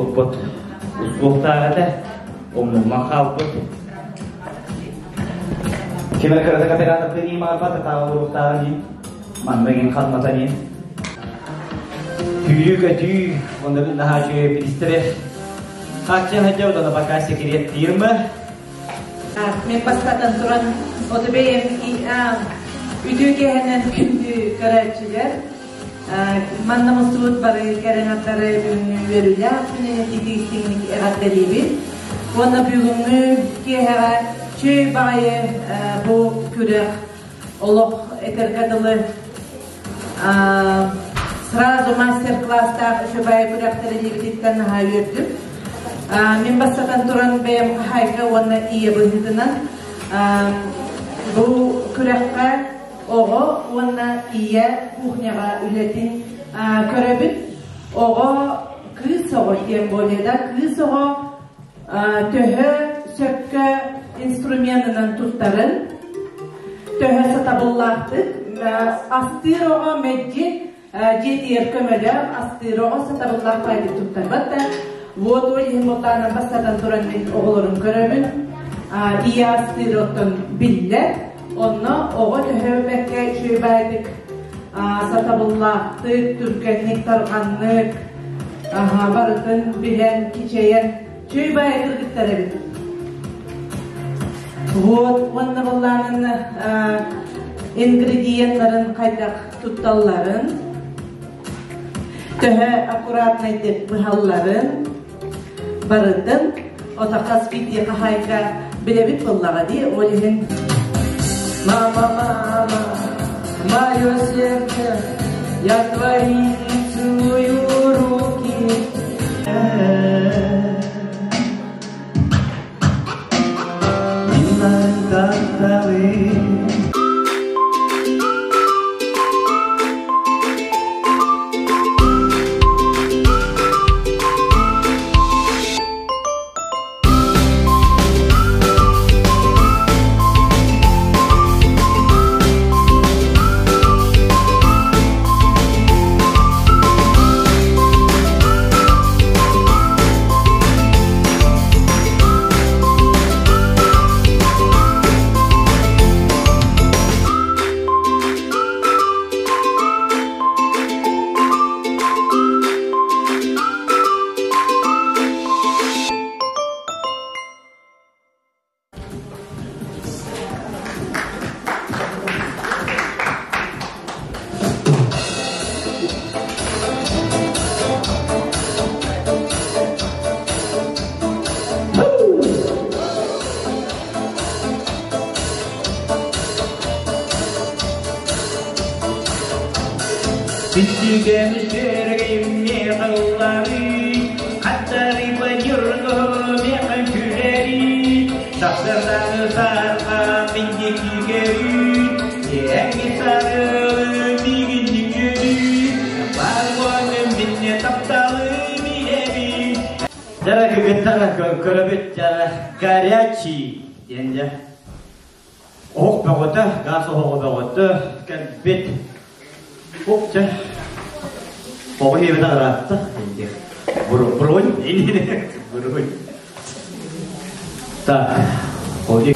Укпут устуохтаах этэ, умнуллан хаалбыт. Ким эрэ кыратык оператордыын иимаҕарбат атааҕа олоруохтааҕын иһин, манна иҥин хатматан иһин. Түүрүү-көтүү, онно бил наһаа үчүгэй биристэри хааччыйан сылдьабыт, ону пока секрет фирмы. Мен бастатан туран, оту бэйэм үтүө киэһэнэн күндү көрөөччүлэр Манна мустубут бары кэрэ бүгүҥҥү үөрүүлээх күнүнэн итии-истиҥник эҕэрдэлиибин. Уонна бүгүҥҥү киэһэҕэ чүөй баҕайы бу күрэх олох этэргэ дылы сразу мастер-класстаах үчүгэй күрэх тэриллибититтэн наһаа үөрдүм. Мин бастатан туран бэйэм хаһаайка уонна ийэ быһыытынан бу күрэххэ Оҕо уонна ийэ кухняҕа үлэтин көрөбүт. Оҕо кыыс оҕо тем более да кыыс оҕо төһө сөпкө инструменынан туттарын, төһө сатабыллаахтык астыыр оҕо мэлдьи дьиэтигэр көмөлөөх астыыр оҕо сатабыллаах баайдык туттарбат да вот ол иһин бултаанан бастатан туран мин оҕолорун көрөбүн ийэ астыыр оттон биллэр онно оҕо төһө бэркэ үчүгэй баайдык сатабыллаахтык түргэнник тарҕаннык барытын билэн кичэйэн үчүгэй баайы кыргыттар эбит вот уонна былаанын ингредиеннарын хайдах тутталларын, төһө аккуратнайдык быһалларын барытын отахас биирдии хаһаайка билэбит буоллаҕа дии, ол иһин Мама, мама, мое сердце, я твои целую руки. Ситигэн сэргэйимне халлары, хаттары бадьырго механ күлэри, сахсырданы сарха миндикигери, эҥи сарылы мигиннигери, баргоным минне тапталы билеби. Дара кыгыттара көрөбүт горячий диэн дьэ. Оһох бөҕөтө, газ оһоҕо бөҕөтө кэлбит. Оп чэ. Оҕо ийэбит араатта. Бронь, бронь. Так, ходи.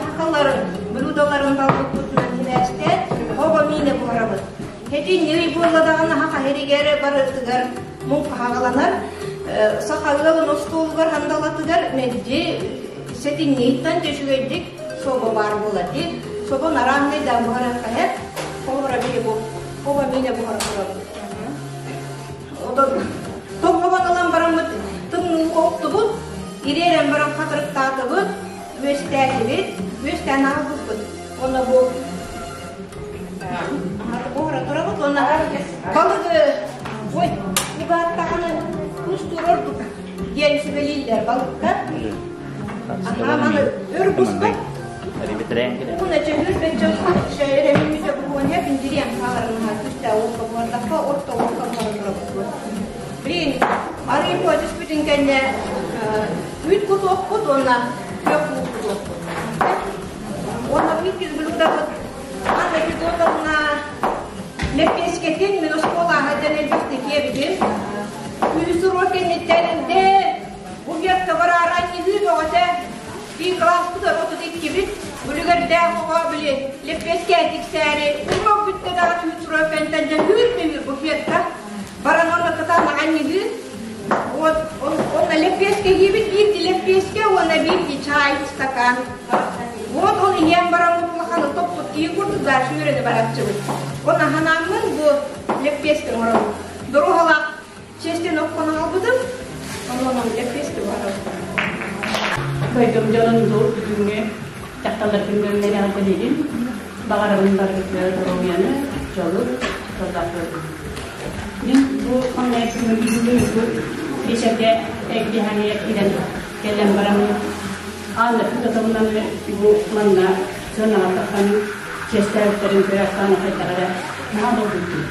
Хахалар блюдоларын талбыппытынан сибээстээн, оҕо миинэ буһарабыт. Һэти ньый буолла даҕаны саха сиригэр барытыгар муҥха хаҕаланар. Саха ыалын остуолугар хандалатыгар мэлдьи сэтинньийтан үчүгэйдик собо баар буолар дии. Собо нарааннай да буһаран хаһар. Холобура биһи бу оҕо миинэ буһара турабыт. Отон тоҥхобон ылан бараммыт тымныы оттубут, ириэрэн баран хатырыктаатыбыт, үөстээтибит, үөстээн аҕалбыппыт. Уонна бу буһара турабыт уонна балыгы ой убааттаҕына кустуур ордук диэн сүбэлииллэр балыкка. Аха маны өр буспат. Угуна чөһүр бөччө шөйөрөмүмүтэ буһуоньа биндириэн хааларынха күстэ уокка буһардахха орто уокка буһара турабыт. Блин, арыы буһа түспүтүн кэннэ үүт кутуохпут уонна күөх уу кутуохпут. Биир кылааспытыгар 32-бит, үлүгэрдээх оҕо били лэппиэскэ тиксээри уруок бүттэ даҕа түүн туруо фэнтэн дьэ түүр буфетка баран онно кытаанах анньыһыы. Вот онно лэппиэскэ иһиибит биирди лэппиэскэ уонна биирди чай стакан. Вот ол иһэн баран улахан топпут киһи курдук дальше үөрэнэ бараччыбыт. Он аһанааммын бу лэппиэскэ оҥоробут. Доруоһалаах чиэстэн оккон аҕалбытым, онон лэппиэскэ барабын. Дойдум дьонун бу бүгүҥҥү дьахталлар күннэрин эҕэрдэлиибин. Баҕарабын барыгытыгар доруобуйаны, дьолу, дьоллоох Мин бу маҥнай бүгүҥҥү биэчэргэ эгдиһэҥҥэ киирэн кэлэн бараммын Анна Федотовнаны бу манна сыанаҕа тахсан чиэстээбиттэрин көрө Оксана хайдах эрэ наһаа долгуйдум.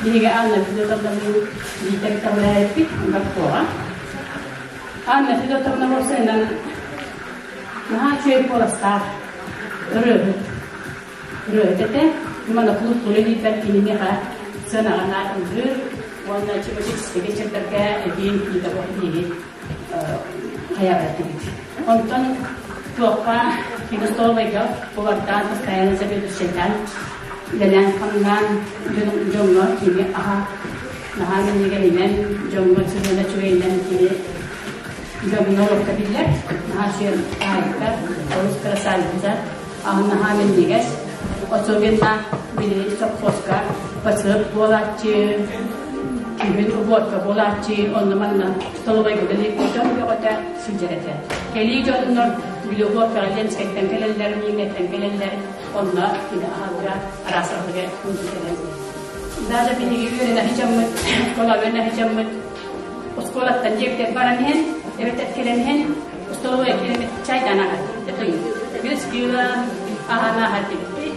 Биһиги Анна Федотовналыын биирдэ кэтэҕэлээбиппит Баккоҕа. Анна Федотовна уопсайынан наһаа үчүгэй куоластаах ырыаһыт. Ырыаһыт этэ. Манна кулууп диирбэр киниэхэ сыанаҕа наар ыллыыр уонна чебачическай вечердэргэ эбии киитэ биһиги хайаабат Онтон туохха кини столовайга повардаан, постоянно заведующайдаан үлэлээн-хамнаан дьоҥҥо кини аһа наһаа минньигэһинэн, дьоҥҥо сыһыана үчүгэйинэн кини дьоҥҥо олохто биллэр. Наһаа үчүгэй хаһаайка, олус красавица, аһын наһаа минньигэс. Особенно били совхозка бачыат буолааччы, күһүн уборка буолааччы, онно манна столовайга үлэлиир дьон бөҕөтө сылдьар этэ. Кэлии дьоннор били уборкаҕа Ленскэйтэн кэлэллэр, Миирнэттэн кэлэллэр, онно кини аһалга араас аһылыгы кэлэн. Даже биһиги үөрэнэ сылдьаммыт, школа үөрэнэ сылдьаммыт, оскуолаттан дьиэбитигэр баран иһэн, эбэтэр кэлэн иһэн, столовая киирэммит чайдаан аһар. Вискила аһан аһар дибиппит.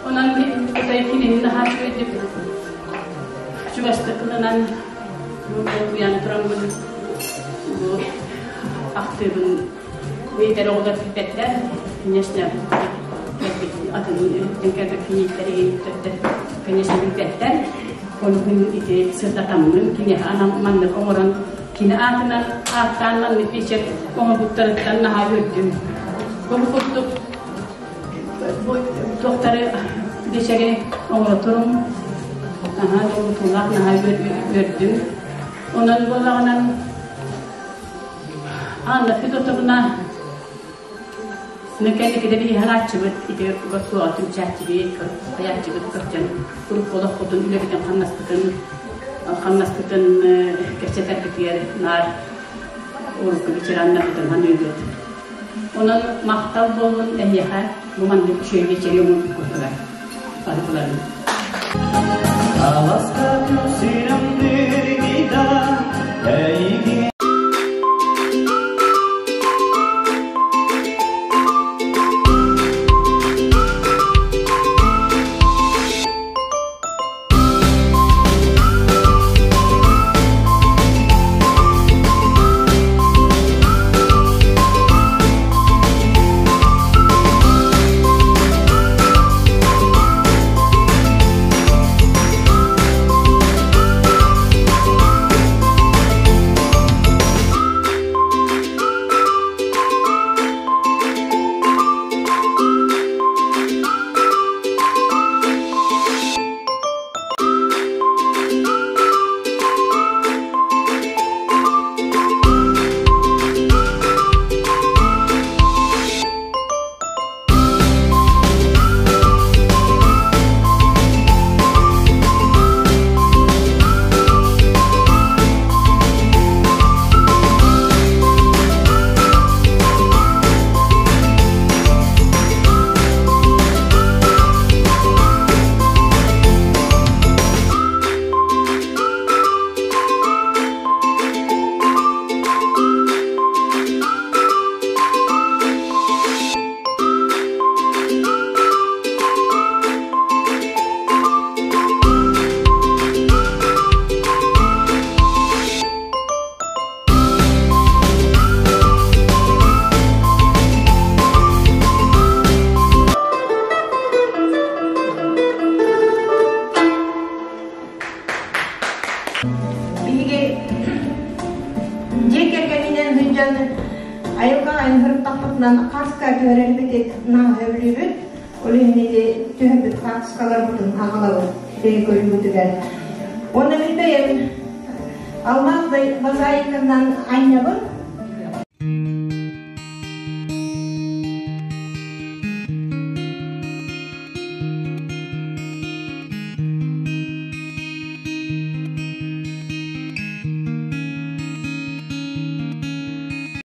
Онон кытай кинини наһаа үчүгэйдик чугастык ылынан бу долгуйан тураммын бу ахтыыбын миитэр оҕолор билбэттэр, конечно, кэлбит атын өттүн кэлбит кинииттэр иһиттэр, конечно, билбэттэр. Ол күн ити сырдатаммын киниэхэ анам маннык оҥорон кини аатынан ааттаан маннык вечер оҥорбуттарыттан наһаа үөрдүм. Бу курдук бу туохтары вечери оҥорторум наһаа долгутуулаах, наһаа үөрдүм. Онон буоллаҕынан Анна Федотовна кэнникиде биһи ханааччыбыт ити госкуоҕа түмсээччибит, хайааччыбыт көрсөн урукку олохпутун, үлэбитин хамнаспытын хамнаспытын кэпсэтэрбитигэр наар урукку ветераннарбытын ханыыбыт. Онон махтал буоллун эһиэхэ бу маннык үчүгэй вечери оҥорбуккутугар. Барыбыларын. Аласка күпсүрүмдүр эйигин Биһиги Дьиэ кэргэнинэн сылдьан айылҕа айанһырыттахпытынан хаска түһэрэрбит нааһа өлүүбүт. Ол иһин ити түһэрбит хаартыскаларбытын аҕалабыт бэйэ көрүүбүтүгэр. Уонна мин бэйэм алмаас мозаиканан анньабын.